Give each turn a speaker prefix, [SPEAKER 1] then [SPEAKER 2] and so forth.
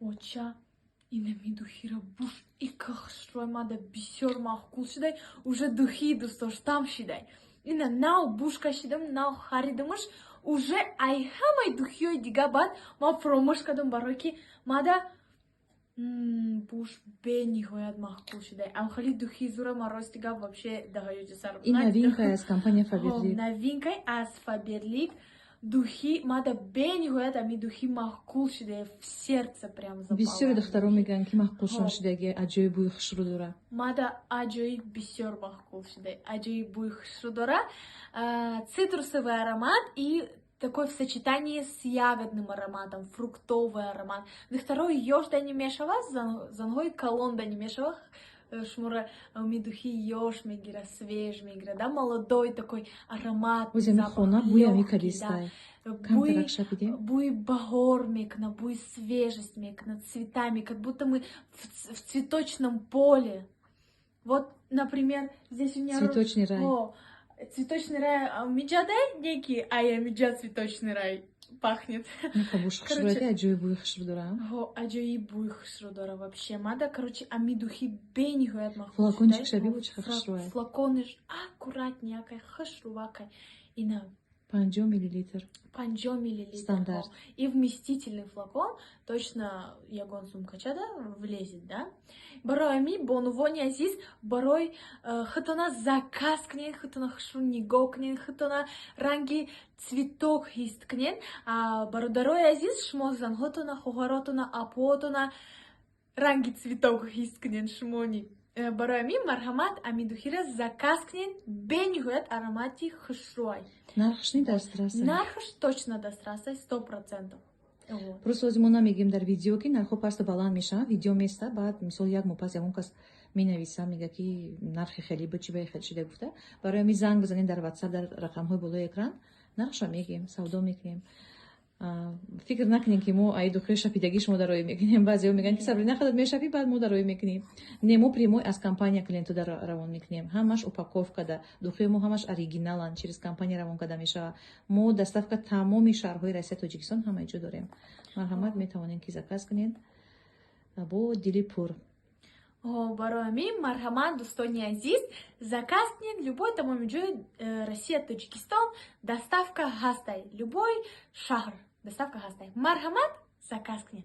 [SPEAKER 1] Оча, инами духира буш ика хушрӯй, мада бисёр маъқул шудай, уже духи дӯстдоштам шидай. Ина нав буш кашидам, нав харидамаш, уже ай ҳамаи духиҳои дига баъд ман фуромӯш кардам, барое ки мада буш бениҳоят маъқул шудай. Амхали духи зура ман, рости гап, вообще даҳоёҷа сар.
[SPEAKER 2] Ин новинка аз компания Фаберлик.
[SPEAKER 1] Новинкай аз Фаберлик духи. Мада бениҳоят ами духи маъқул шуда, в сердце прям запала.
[SPEAKER 2] Бисёре духтаро мегӯянд, ки маъқулшон шудаги, аҷоиб бӯи хушрӯ дора.
[SPEAKER 1] Мада аҷоиб бисёр маъқул шуда, аҷоиб бӯи хушрӯ дора, цитрусовый аромат и такой в сочетании с ягодным ароматом, фруктовый аромат. Духтарои ёш да мешава, занҳои калон да мешава, шуморо ми духи ёш мегира, свеж мегира, да, молодой такой аромат.
[SPEAKER 2] Хона бӯи ами калистай.
[SPEAKER 1] Бӯи баҳор мекуна, бӯи свежесть мекуна, цветами, как будто мы в цветочном поле. Вот, например, здесь у меня.
[SPEAKER 2] Цветочный рай.
[SPEAKER 1] О, цветочный рай миҷадай неки, ай миҷа цветочный рай пахнет.
[SPEAKER 2] Буш хушрӯяди, аҷоиб бӯи хушрӯ дора.
[SPEAKER 1] Ҳо, аҷоиб бӯи хушрӯ дора вообще. Мада, короче, ами духи бениҳоят маъқул.
[SPEAKER 2] Флакончикша бибу, чӣ хушрӯяд.
[SPEAKER 1] Флакониш аккуратнякай, хушрӯвакай. Ина.
[SPEAKER 2] 50 миллилитр.
[SPEAKER 1] 50 миллилитр.
[SPEAKER 2] Стандарт.
[SPEAKER 1] И вместительный флакон, точно ягон сумкачада влезет, да. Барои ами, бонувони азиз, барои худтона заказ кунед, худтона хушрӯ нигоҳ кунед, худтона ранги цветок ҳис кунед. Бародарои азиз, шумо занҳотона, хоҳаротона, апоотона ранги цветок ҳис кунед шумони. Барои ҳамин марҳамат, ами духира заказ кунед, бениҳоят аромати хушрӯай.
[SPEAKER 2] Нархш ни дастрас?
[SPEAKER 1] Нархш точно дастрасай, 100%. Вот.
[SPEAKER 2] Просто ҳозир мо намегӯем дар видео, ки нархҳо пасту баланд мешаванд. Видео места, баъд, мисол, як моҳ пас ягон кас менависа, мега, ки нархи хеле бу, чи ба хел шида гуфта. Барои ҳамин занг бизанед дар Ватсап, дар рақамҳои болои экран, нархша мегӯем, савдо мекунем. Фикр накунем, ки мо ай духи шапидагӣ шумо дароӣ мекунем. Баъзеҳо мегӯянд, ки Сабрина, худат мешапӣ, баъд мо дароӣ мекунем. Не, мо прямой аз компания клиенту дар равон мекунем. Ҳамаш упаковка да духи мо, ҳамаш оригиналанд, через компания равон карда мешавад. Мо доставка тамоми шаҳрҳои Россия, Тоҷикистон, ҳамаи ҷо дорем. Марҳамат, метавонем, ки заказ кунед бо дили пур.
[SPEAKER 1] О, барои ҳамин марҳамат, дӯстони азиз, заказ кунед, любой тамоми ҷои Россия, Тоҷикистон доставка ҳастай, любой шаҳр доставка ҳастай. Марҳамат, заказ кунед.